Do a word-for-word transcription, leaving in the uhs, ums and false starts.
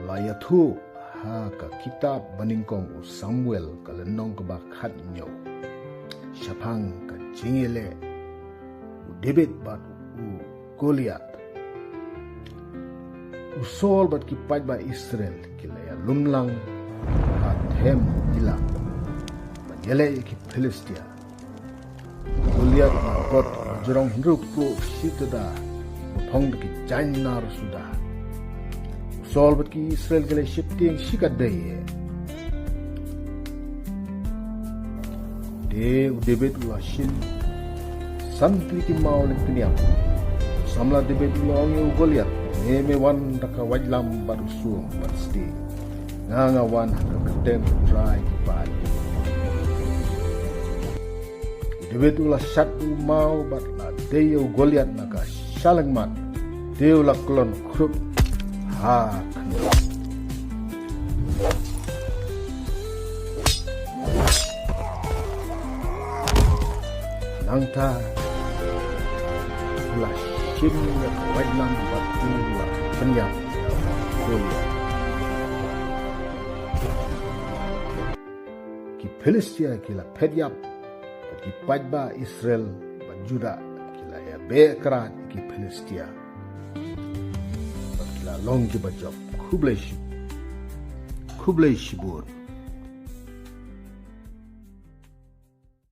La ïathuh ha ka kitab banyngkong u Samuel ka lynnong kaba khatñiew shaphang ka jingïaleh u David bad u Goliath. U Saul bad ki paidbah Israel ki la ïalumlang ha them Ila ban ïaleh ïa ki Philistia. Goliath u kot jrong hynriewphew shi tada, u thong da ki jaiñ nar suda. U Saul bad ki Israel ki la sheptieng shikatdei. Te u David u la shim san tylli ki maw lynti niam. U samla David u la ong ïa u Goliath, "Me me wan da ka waitlam bad u sum bad stieng. Nga nga wan ha ka kyrteng U Trai ki paid." U David u la shat u maw bad la dei ïa u Goliath na ka shaleng mat. Te u la klon khrup ha khyndew. Nangta u la shim ïa ka waitlam bad u la pynïap ïa u Goliath. Ki Philistia ki la phet ïap bad ki paidbah Israel bad Judah ki la ïabeh krad ïa ki Philistia bad ki la long kiba jop. Khublei shi, khublei shibun.